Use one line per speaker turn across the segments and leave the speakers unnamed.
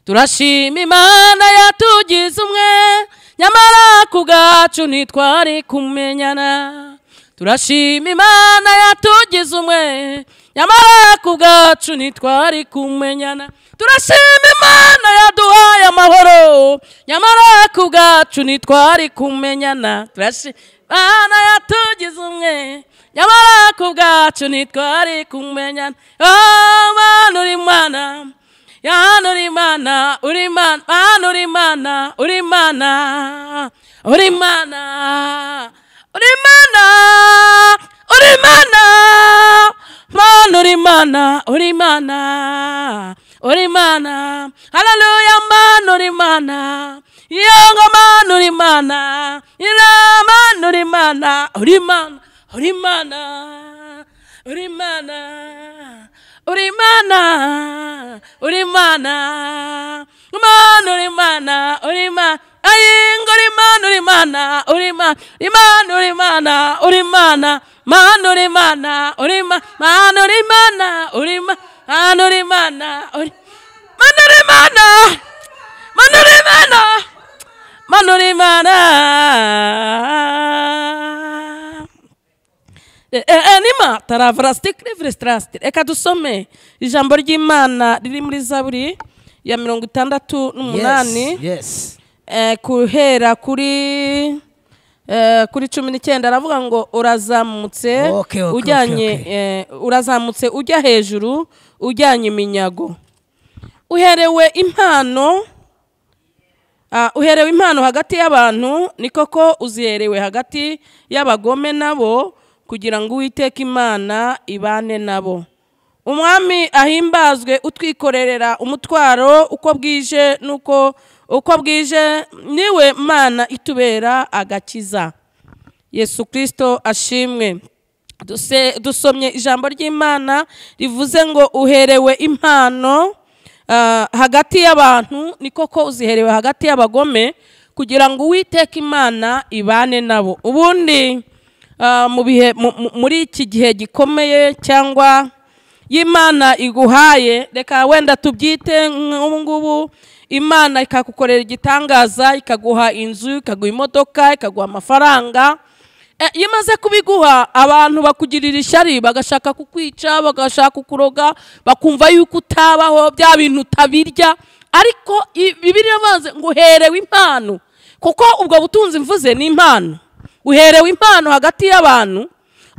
Turashima Imana yatugize umwe, nyamara ku bwacu ntitwari kumenyana. Turashima Imana yatugize umwe, nyamara ku bwacu ntitwari kumenyana. Turashima Imana yaduhaye amahoro, nyamara ku bwacu ntitwari kumenyana. Turashima Imana yatugize umwe, nyamara ku bwacu ntitwari kumenyana. Oh, Mana uri Imana, Yana uri Imana, uri Imana, Mana uri Imana, uri Imana, uri Imana, uri Imana, uri Imana, Mana uri Imana, uri Imana, uri Imana, haleluya, Mana uri Imana, yongo Mana uri Imana, ira Mana uri Imana, uri Imana, uri Imana, uri Imana, uri Imana, uri Imana, Mana uri Imana, uri Imana, ayingo uri Imana, uri Imana, uri Imana, Imana uri Imana, uri Imana, Mana uri Imana, uri Imana, Mana uri Imana, uri Imana, Mana uri Imana, uri Mana uri Imana, Mana uri Imana, Mana uri Imana. Nima taravrastik revrstrastir. Eka dusome ijambo ry'Imana riri muri Zaburi ya 68.
Yes.
Kuhera kuri 19 aravuga ngo urazamutse ujyanye urazamutse ujya hejuru ujyanye iminyago. Uherewe impano uherewe impano hagati y'abantu, ni koko uziherewe hagati y'abagome nabo, kugira ngo Uwiteka Imana ibane nabo. Umwami ahimbazwe utwikorerera umutwaro uko bwije nuko uko bwije, niwe Mana itubera agakiza. Yesu Kristo ashimwe. Dusomye ijambo ry'Imana rivuze ngo uherewe impano hagati y'abantu, ni koko uziherewe hagati y'abagome, kugira ngo Uwiteka Imana ibane nabo. Ubundi mu bihe muri iki gihe gikomeye cyangwa y'Imana iguhaye, reka wenda tubyite nk'ubu ngubu, Imana ikagukorera igitangaza, ikaguha inzu, ikaguha imodoka, ikaguha amafaranga. Iyo imaze kubiguha, abantu bakugirira ishyari, bagashaka kukwica, bagashaka kukuroga, bakumva yuko utabaho, bya bintu utabirya. Ariko Bibiliya ivuze ngo uherewe impano, kuko ubwo butunzi mvuze ni impano. Uherewe impano hagati y'abantu,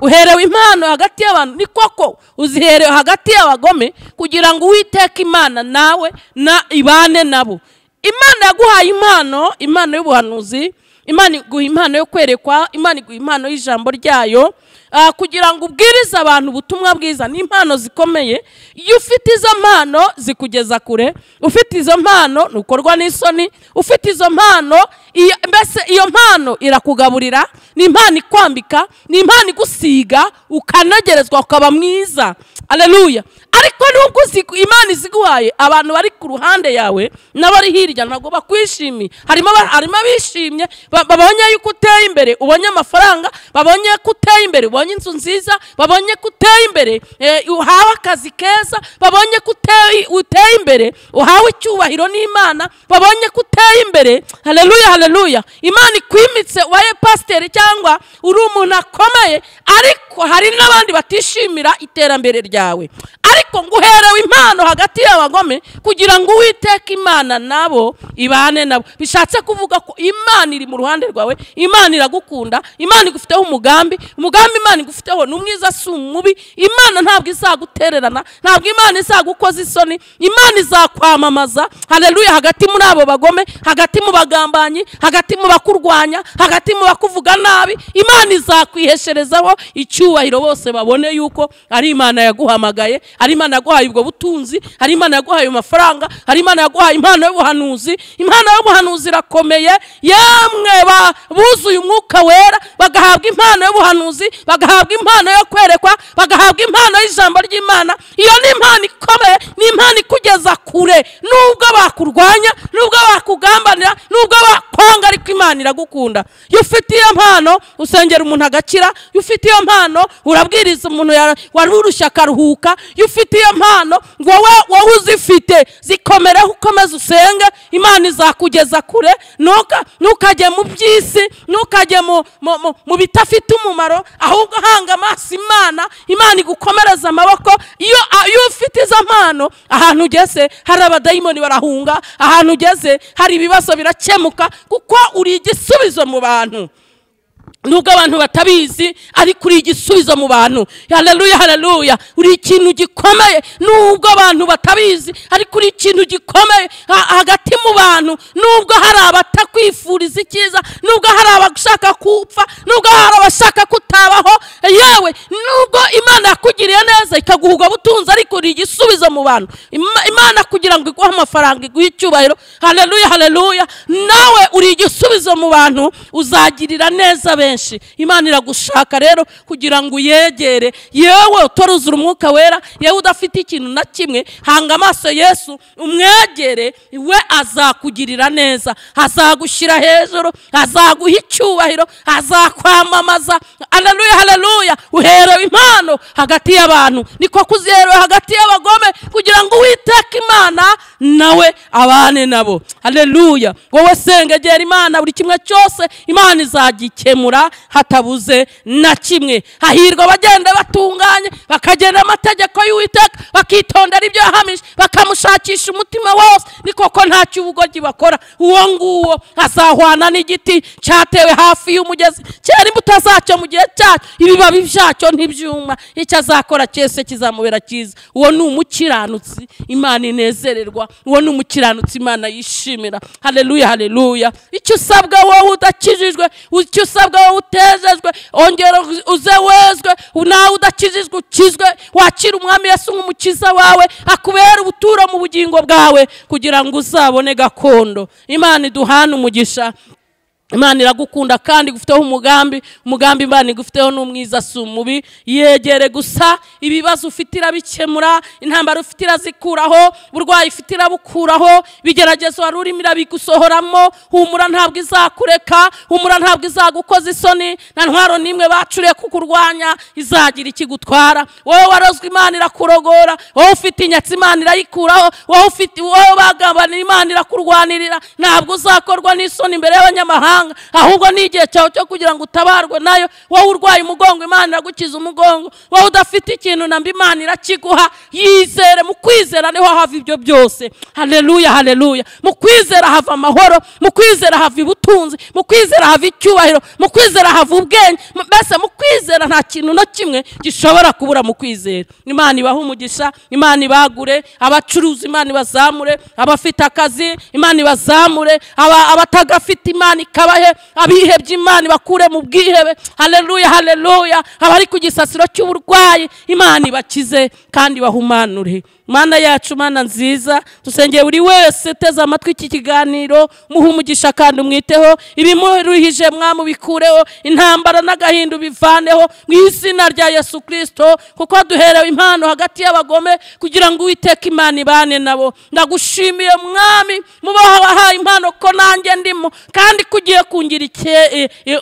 uherewe impano hagati y'abantu, ni koko uziherewe hagati y'abagome, kugira ngo Uwiteka Imana nawe na ibane nabo. Imana yaguhaye impano, impano y'ubuhanuzi, Imana iguha impano yo kwerekwa, Imana iguha impano y'ijambo ryayo, kugira ngo ubwirize abantu ubutumwa bwiza. Ni impano zikomeye. Iyo ufite izo mpano zikugeza kure, ufite izo mpano ntukorwa n'isoni, ufite izo mpano mbese iyo mpano irakugaburira, ni impano ikwambika, ni impano igusiga, ukanogerezwa ukaba mwiza. Haleluya. Ariko nubwo Imana iziguhaye, abantu bari ku ruhande yawe n'abari hirya ntabwo bakwishimiye. Harimo abishimye babonye yuko uteye imbere, ubonye amafaranga, babonye ko uteye imbere, ubonye inzu nziza, babonye ko uteye imbere, uhawe akazi keza, babonye ko uteye imbere, uhawe icyubahiro n'Imana, babonye ko uteye imbere. Haleluya, haleluya. Imana ikwimitse ubaye pasiteri cyangwa uri umuntu akomeye, ariko hari n'abandi batishimira iterambere ryawe. Ariko nguherewe impano hagati y'abagome, kugira ngo Uwiteka Imana nabo ibane nabo. Bishatse kuvuga ko Imana iri mu ruhande rwawe, Imana iragukunda, Imana igufiteho umugambi, umugambi Imana igufiteho ni umwiza si umubi. Imana ntabwo izagutererana, ntabwo Imana izagukoza isoni, Imana izakwamamaza. Haleluya. Hagati muri abo bagome, hagati mu bagambanyi, hagati mu bakurwanya, hagati mu bakuvuga nabi, Imana izakwihesherezaho icyubahiro, bose babone yuko ari Imana yaguhamagaye, ari Imana yaguhaye ubwo butunzi, ari Imana yaguhaye amafaranga, ari Imana yaguhaye impano y'ubuhanuzi. Impano y'ubuhanuzi irakomeye. Yamwe buzuye umwuka wera bagahabwa impano y'ubuhanuzi, bagahabwa impano yo kwerekwa, bagahabwa impano y'ijambo ry'Imana. Iyo ni impano ikomeye, ni impano ikugeza kure, nubwo bakurwanya, nubwo bakugambanira, nubwo bakwanga. bakwanga ariko Imana iragukunda. Iyo ufite iyo mpano usengera umuntu agakira, iyo ufite iyo mpano urabwiriza umuntu wari urushya akaruhuka, iyo ufite iyo mpano wowe uzifite zikomereho ukomeze usenge, Imana izakugeza kure. Ntukajye mu by'isi, ntukajye mu bitafite umumaro, ahubwo hanga amaso Imana, Imana igukomereza amaboko. Iyo ufite izo mpano ahantu ugeze hari abadayimoni barahunga, ahantu ugeze hari ibibazo birakemuka, kuko uri igisubizo mu bantu. Nubwo abantu batabizi ariko uri igisubizo mu bantu. Haleluya, haleluya. Uri ikintu gikomeye nubwo abantu batabizi, ariko uri ikintu gikomeye hagati mu bantu. Nubwo hari abatakwifuriza icyiza, nubwo hari abashaka kupfa, nubwo hari abashaka kutabaho, yewe nubwo Imana yakugiriye neza ikaguhuga butunzi, ariko uri igisubizo mu bantu. Imana kugira ngo iguhe amafaranga, iguhe icyubahiro. Haleluya, haleluya. Nawe uri igisubizo mu bantu, uzagirira neza benshi. Imana iragushaka rero kugira ngo uyegere. Yewe utoruzura umwuka wera, yewe udafite ikintu na kimwe, hanga amaso Yesu umwegere, we azakugirira neza, azagushyira hejuru, azaguha icyubahiro, azakwamamaza. Haleluya, haleluya. Uherewe impano hagati y'abantu, niko kuziherewe hagati y'abagome, kugira ngo Uwiteka Imana nawe abane nabo. Haleluya. Wowe sengegera Imana buri kimwe cyose, Imana izagikemura hatabuze na kimwe. Hahirwa abagenda batunganye, bakagenda amategeko y'Uwiteka, bakitondera ibyo yahamije, bakamushakisha umutima wose, ni koko ntacyo ubugogi bakora. Uwo nguwo azahwana n'igiti cyatewe hafi y'umugezi, cyera imbuto zacyo mu gihe cyacyo, ibibabi byacyo ntibyuma, icyo azakora cyese kizamubera cyiza. Uwo ni umukiranutsi Imana inezererwa, uwo ni umukiranutsi Imana yishimira. Haleluya, haleluya. Icyo usabwa wowe udakijijwe, icyo usabwa wowe utejejwe, ongera uze wezwe, nawe udakijijwe ukizwe, wakira umwami Yesu nk'umukiza wawe, akubera ubuturo mu bugingo bwawe, kugira ngo uzabone gakondo. Imana iduhane umugisha. Imana iragukunda kandi igufiteho umugambi, umugambi Imana igufiteho n'umwiza si umubi. Yegere gusa, ibibazo ufite irabikemura, intambara ufite irazikuraho, uburwayi ufite irabukuraho, ibigeragezo wari urimo irabigusohoramo. Humura ntabwo izakureka, humura ntabwo izagukoza isoni, nta ntwaro n'imwe bacuriye kukurwanya izagira ikigutwara. Wowe warozwe Imana irakurogora, wowe ufite inyatsi Imana irayikuraho, wowe ufite wowe bagambaniye Imana irakurwanirira. Ntabwo uzakorwa n'isoni imbere y'abanyamahanga, ahubwo ni igihe cyawe cyo kugira ngo utabarwe nayo. Wowe urwaye umugongo Imana iragukiza umugongo, wowe udafite ikintu namba Imana irakiguha. Yizere, mu kwizera niho hava ibyo byose. Haleluya, haleluya. Mu kwizera hava amahoro, mu kwizera hava ubutunzi, mu kwizera hava icyubahiro, mu kwizera hava ubwenge. Mbese mu kwizera nta kintu na kimwe gishobora kubura mu kwizera. Imana ibahe umugisha, Imana ibagure, abacuruzi Imana ibazamure, abafite akazi Imana ibazamure, abatagafite Imana ikabahe, abihebye Imana bakure mu bwihebe. Haleluya, haleluya. Abari ku gisasiro cy'uburwayi Imana ibakize kandi bahumanure. Mana yacu, Mana nziza, dusengeye buri wese teze amatwi iki kiganiro, muhe umugisha kandi umwiteho, ibimuruhije mwamubikureho, intambara n'agahinda bivaneho mu izina rya Yesu Kristo, kuko duherewe impano hagati y'abagome kugira ngo Uwiteka Imana ibane nabo. Ndagushimiye Mwami, mubaha wahaye impano ko nanjye ndimo, kandi kugiye kungira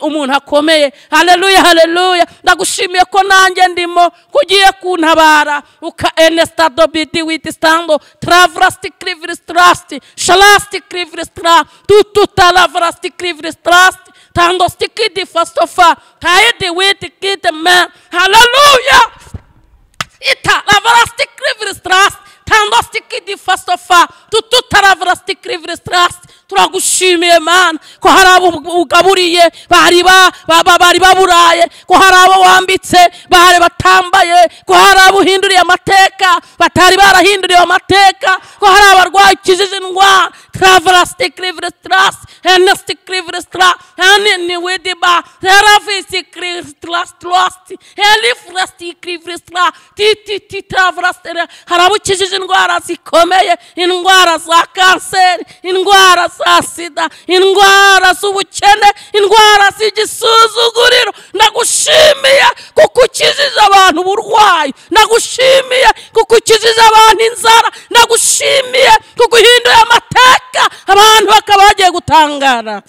umuntu akomeye. Haleluya, haleluya. Ndagushimiye ko nanjye ndimo, kugiye kuntabara uka enestado bidi with stando travrasti krivristrasti shalasti krivristra tututalavrasti krivristrasti tando stikidi fastofa taidi with kid man. Haleluya. Ita lavrasti krivristrasti tando stikidi fastofa tututalavrasti krivristrasti. Turagushimiye Mana ko hari abo ugaburiye bari baburaye, ko hari abo wambitse bari batambaye, ko hari abo uhinduriye amateka batari barahinduriye amateka, ko hari abarwayi ukijije indwara. Travrasti krivristrasti enesti krivristra anini wediba teravisi krivristrasti elifrasti krivristra ti ti travrasti. Hari abo ukijije indwara zikomeye, indwara za kanseri, indwara za sida, indwara z'ubukene, indwara z'igisuzuguriro. Ndagushimiye kuko ukijije abantu uburwayi, ndagushimiye kuko ukijije abantu inzara, ndagushimiye kuko uhinduye amateka abantu bakaba bagiye gutaha. Bagatangara.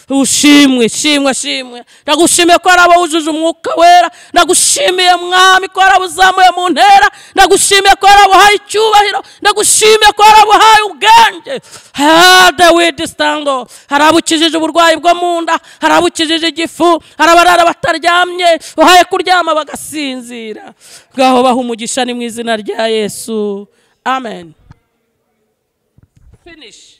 Ushimwe, shimwe, shimwe. Ndagushimiye ko hari abo wujuje umwuka wera. Ndagushimiye Mwami ko hari abo uzamuye mu ntera. Ndagushimiye ko hari abo uhaye icyubahiro. Ndagushimiye ko hari abo uhaye ubwenge. Dawidi Stango, hari abo ukijije uburwayi bwo mu nda, hari abo ukijije igifu, hari abarara bataryamye, uhaye kuryama bagasinzira. Ngaho baha umugisha ni mu izina rya Yesu. Amen. Finish.